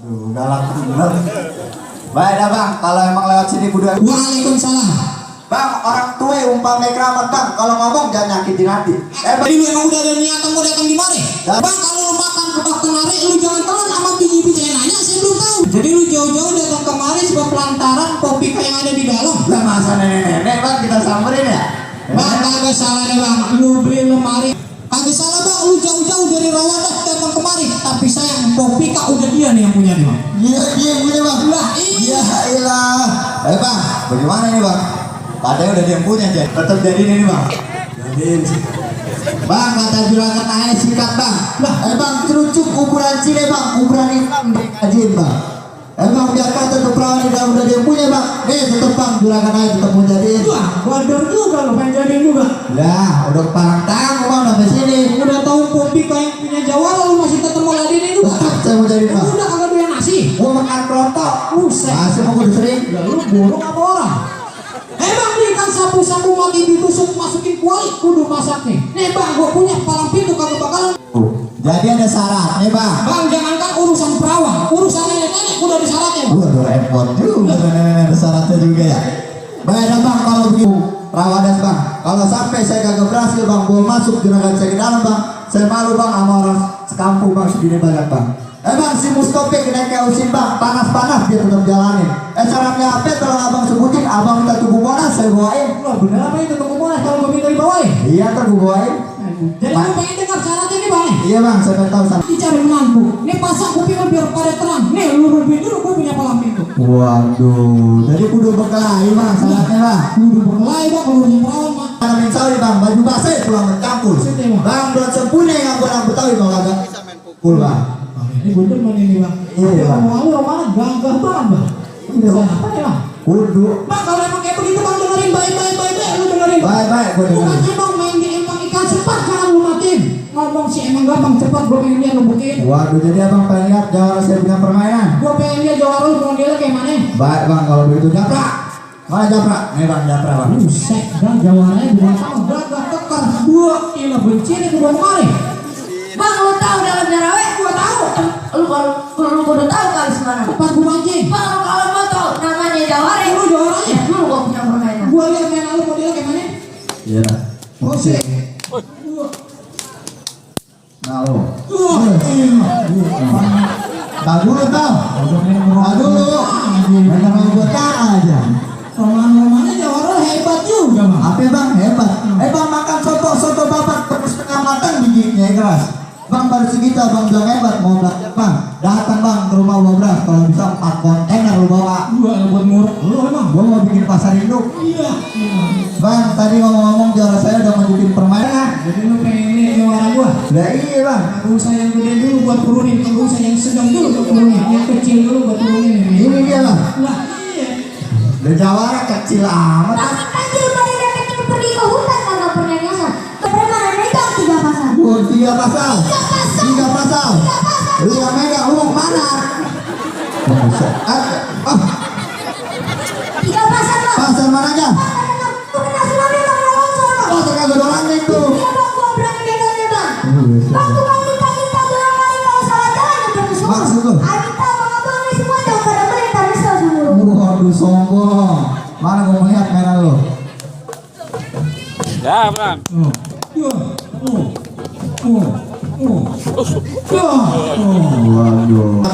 Galak bener. Baik dah bang, kalau emang lewat sini kudu. Waalaikumsalam. Bang, orang tua umpama keramat bang, kalau ngomong jangan nyakitin hati. Jadi lu emang udah ada niatan mau datang di mari? Bang, kalau lu makan kebak kenari, lu jangan telan sama biji-biji yang nanya, saya belum tahu. Jadi lu jauh-jauh datang kemari sebab lantaran kopi yang ada di dalam. Lah masa nenek-nenek bang kita samperin ya? Bang, kagak salah deh bang, lu beli lemari. Kagak salah bang, lu jauh-jauh dari Rawadah datang kemari. Tapi sayang, kopi kak udah dia nih yang punya nih bang. Iya, dia punya bang. Lah iya ilah. Bang, bagaimana nih bang? Katanya udah dia yang punya cek. Tetap jadi nih bang. Jadiin sih. Bang, kata juragan aja sikat bang. Lah, bang cerucuk ukuran cile bang, ukuran hitam dikajin bang. Emang biar kata tuh perawan udah dia punya bang. Nih tetep bang, juragan aja tetep mau jadiin. wah, wajar juga lo pengen jadiin juga. Lah, udah parang tangan bang sampai sini. Udah tahu kopi kayak punya Jawa lu masih tetap mau ladenin juga. Tetep saya mau jadiin bang. Udah kagak doyan nasi. Gua makan kelotok. Buset. Masih mau kudu sering. Ya lu buruk apa orang? Emang nih kan sapu-sapu mati ditusuk masukin kuali kudu masak nih. Nih bang, gua punya palang pintu kagak bakalan. Jadi ada syarat nih bang. Bang, jangankan urusan perawan, urusan nenek-nenek udah disyaratnya. Wah, repot juga nenek-nenek ada syaratnya juga ya. Baik bang, kalau begitu Rawadas bang, kalau sampai saya kagak berhasil bang, gua masuk juragan saya ke dalam bang, saya malu bang sama orang sekampung bang segini banyak bang. Bang, si Mustope kena kayak usin bang, panas-panas dia tetap jalanin. Syaratnya apa? Kalau abang sebutin, abang minta tubuh monas, saya bawain. Wah bener apa itu tubuh monas kalau gua minta dibawain? Iya kan gua bawain. Jadi lu pengen dengar syaratnya nih bang? Iya bang, saya pengen tahu sana. Dicari menantu, nih pasang kuping biar pada terang. Nih lu rubin dulu, gua punya palang pintu. Waduh, jadi kudu berkelahi bang, syaratnya bang. Kudu berkelahi bang, kalau urusan perawan mah. Kami sawi bang, baju basah pulang mencampur. Bang, buat sempurna yang gua Betawi bang, kagak pul bang. Ini bener mana ini bang? Iya bang. Romannya gagah banget bang. Ini apa nih bang? Kudu. Bang kalau emang kayak begitu bang dengerin baik-baik, lu dengerin. Baik-baik, gua dengerin. Bukan emang main di empang ikan cepat kan lu matiin. Ngomong sih emang gampang cepat, gua pengen lihat lu buktiin. Waduh, jadi abang pengen lihat jawara saya punya permainan. Gua pengen lihat jawara lu modelnya kayak mana. Baik bang, kalau begitu japrak. Mana japrak? Nih bang, japrak bang. Buset bang, jawaranya dua sama gagah kekar. Dua ilah benci nih gua kemari. Bang, lu tahu dalam Jaraweh? Gua tahu. Lu udah tahu kali semana? Pas gua mancing. Bang, lu kalau mau tahu namanya Jaware. Lu jawaranya. Lu gak punya permainan. Gua lihat main lu modelnya kayak mana. Iya. Oke. Nah lo. Tak dulu tau. Tak dulu. Banyak mau buat aja. Roman-romannya jawara hebat juga bang. Apa bang hebat? Bang makan soto babat terus setengah matang bijinya keras. Bang baru segitu bang bilang hebat mau belajar bang. Datang bang ke rumah gua beras kalau bisa 4 kontainer lu bawa. Gua buat murah lu emang. Gua mau bikin pasar induk. Iya. Bang tadi ngomong-ngomong juara saya udah mau bikin permainan. Jadi lu pengen lihat jawara gua? Lah iya bang. Kagak usah yang gede dulu buat turunin, kagak usah yang sedang dulu buat turunin, yang kecil dulu buat turunin. Ini dia bang. Lah iya. Dan jawara kecil amat. Tapi kecil pada kecil pergi ke hutan kagak pernah nyasar. Keberapa megang 3 pasang? Oh 3 pasal. 3 pasal. Lu yang megang lu mau kemana? Oh 3 pasang bang. pasal mana aja? Lu kena tsunami bang, lawan sono. Oh terkagak orang itu. Iya bang, gua berani megangnya bang. Bang, tukang kita barangkali kalau salah jalan ya berarti semua. Maksud lu? Kita abang-abang ini semua jangan pada mereka bisa semua. Waduh sombong. Mana gua melihat mainan lu? Ya, Bang. Waduh.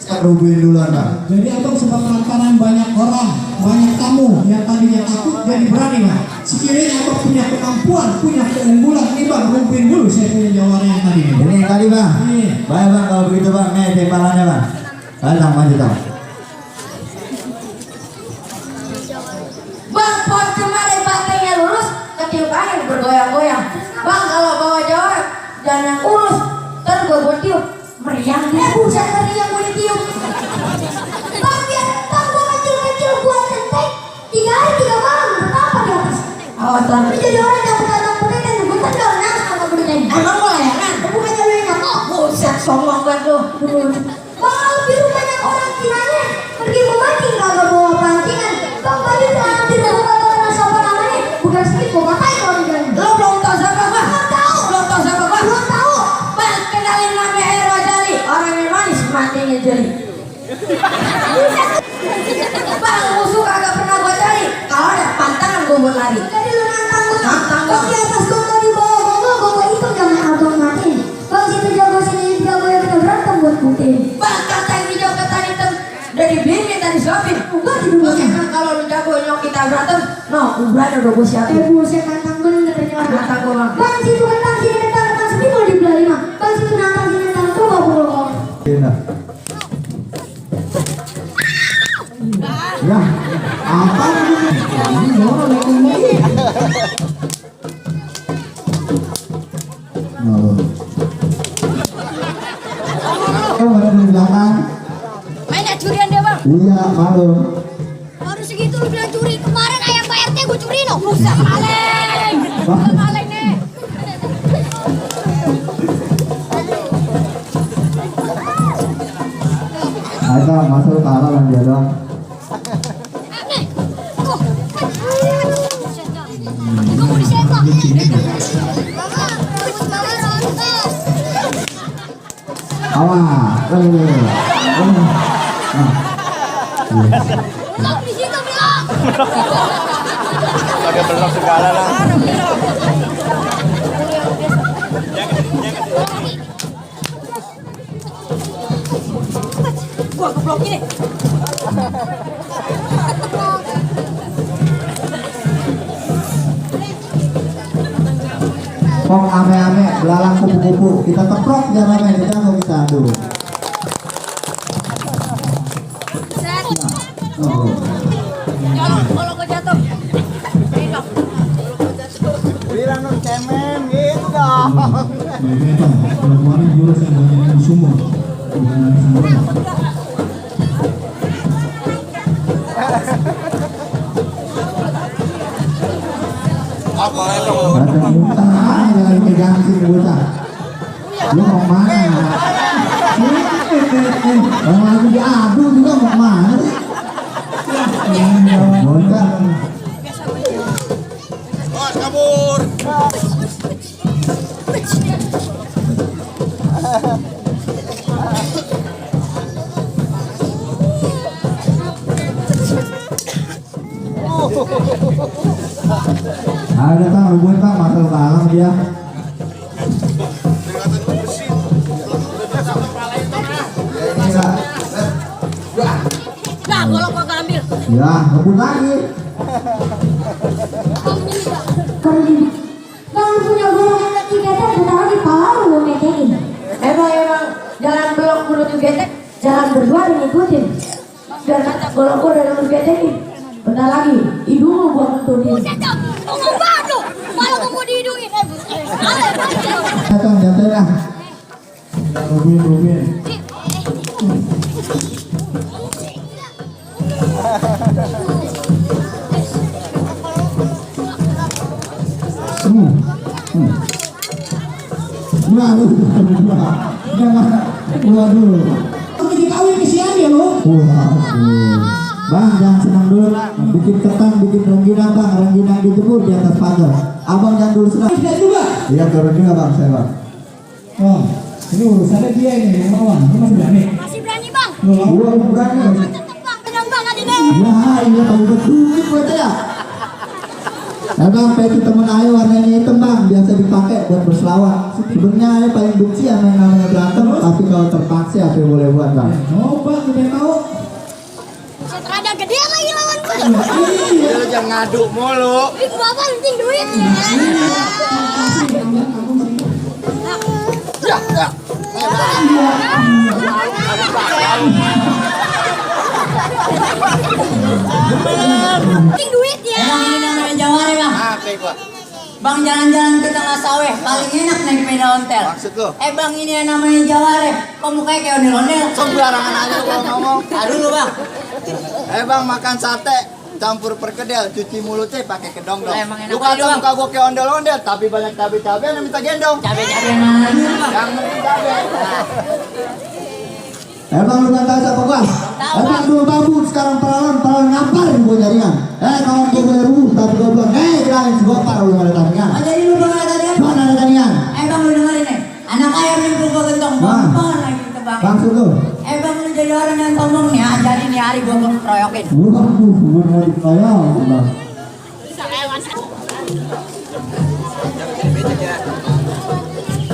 Saya rubuhin duluan bang. Jadi abang sebab lantaran banyak orang, banyak tamu yang tadinya takut jadi berani bang. Sekiranya abang punya kemampuan, punya keunggulan, nih bang, rubuhin dulu saya punya jawara yang tadi. Ini yang tadi bang. Iya. Baik bang kalau begitu bang. Nih timbalannya bang. Datang maju bang. Bang, pohon kemarin bantainya lurus, ketiup angin bergoyang-goyang. Bang, kalau bawa jawara jangan yang urus, ntar gua tiup meriang dia. Buset, meriang gua ditiup. Bang, biar bang gua kecil-kecil gua centek 3 hari 3 malam betapa di atas. Oh, tapi jadi orang yang berkata pendidikan gua tendang nangis sama pendidikan. Emang gua ya kan? Bukan jadi nyokok. Buset, sombong banget lu. Bang, lebih banyak orang kiranya pergi memancing kagak bawa pancingan. Bang, tadi tidak bukan rasa apa namanya, bukan sedikit gua matain orang jalan. Lo belum tahu siapa gua? Belum tahu. Belum tahu siapa gua? Belum tahu. Bang, kenalin namanya Ero Jali, orang yang manis matinya jeli. Bang, musuh kagak pernah gua cari. Kalau ada pantangan gua buat lari. Jadi lu nantang gua. Nantang gua. Di atas gua mau dibawa gua itu jangan abang matiin. Bang situ jago sini jago yang kita berantem buat putin. Bang kata yang hijau kata hitam dari bini tadi suapin. Gua tidur gua kan kalau lu jago nyok kita berantem. No, udah udah gua siapin. Buset nantang bener ternyata. Nantang gua bang. Bang situ kentang sini kentang sepi mau dibelah 5. Bang situ nantang sini nantang coba gua. Ya, apa ini orang lagi? Oh, ada di belakang. Mainnya curian dia bang. Iya, malu. Baru segitu lu bilang curi. Kemarin ayam Pak RT gue curi no. Buset maling. Buset maling nih. Ayo, masuk ke arah dia dong. Nih. Oh. Buset dah. Gue mau disepak. Awas, Belok di situ belok. Pakai belok segala lah. Gua keblok ini. Pok ame-ame, belalang kupu-kupu. Kita teprok jangan ame, kita mau kita adu. Set. Oh. Jalan kalau gua jatuh. Hidup. Bilang non cemen gitu dong. Kalau kemarin jurus yang banyak di sumur. Apa itu? Jangan pegang sini bocah. Lu mau mana? Orang lagi diadu juga mau mana sih? Bocah. Bos kabur. Ada tang, hubungan tang, masuk ke alam dia. Nah, kalau gua gak ambil. Ya, ngebut lagi. Bang punya golong yang kaki getek, bentar lagi pala lu ngetekin. Emang jalan belok menuju getek, jalan berdua dan ikutin. Biar kata golong gua dari menuju getekin. Bentar lagi, hidung lu gua nentunin. Buset dah. Ngomong banget. Malah gua mau dihidungin. Salah banget. Datang, jatuh dah. Rubin. Waduh. Dikawin kesian ya lo. Bang, jangan senang dulu. Bikin ketan, bikin rengginang bang. Rengginang dijemur di atas pagar. Abang jangan dulu senang. Tidak juga. Iya, turun juga bang, saya bang. Oh, ini urusannya dia ini yang lawan. Lu masih berani? Masih berani bang. Gua berani. Tetep bang. Pedang banget ini. Ya, iya tahu betul buat ya. Bang, peci temen ayo warnanya hitam bang, biasa dipakai buat berselawat. Sebenarnya ayo paling benci sama yang namanya berantem, tapi kalau terpaksa apa yang boleh buat bang. Coba kita tahu. Seterada gede lagi lawan gue. Lu jangan ngadu mulu. Duit gua apa penting duit. Penting duit ya. Emang ini namanya Jawara bang? Apa gua? Bang jalan-jalan ke tengah sawah paling enak naik sepeda ontel. Maksud lu? Bang ini yang namanya Jawara. Kok mukanya kayak ondel-ondel? Sembarangan aja gua ngomong. Aduh lu bang. Bang makan sate campur perkedel, cuci mulutnya pakai kedong dong. Emang enak Lu aja, kata Bang. muka gua kayak ondel-ondel, tapi banyak cabai-cabai yang minta gendong. Cabai-cabai mana bang? Yang penting cabai. Bang lu kan tahu siapa gua? Bang dua babu sekarang perawan ngapar gua jaringan. Kawan gua boleh rubuh tapi gua bilang, bilangin si gopar lu ada tandingan. Oh jadi lu bang ada tadi? Mana ada tandingan? Bang lu dengerin nih. Anak ayam yang gua gentong. Bang. Bang lagi ke bang. Bang suruh. bang lu jadi orang yang sombong nih, ajarin nih hari gua keroyokin. Waduh, gue mau dikeroyok bang.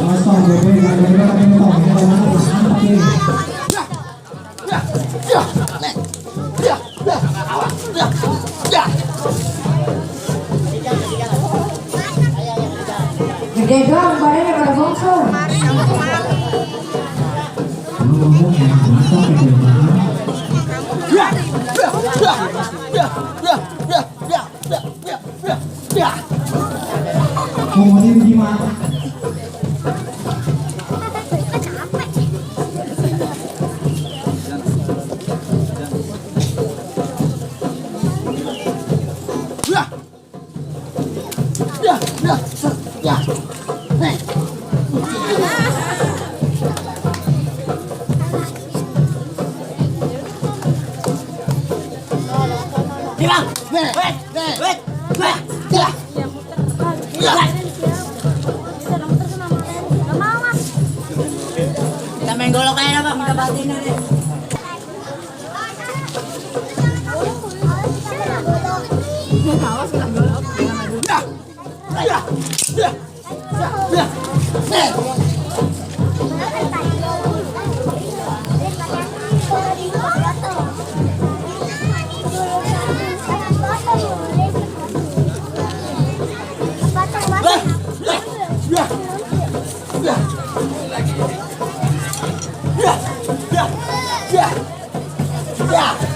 Asal bebe, bebe kan yang tahu, ini orang itu sangat ini. Gede dong, badannya pada bongsor. Mau ini gimana? Kita main golok aja bang, kita batin aja. Ya.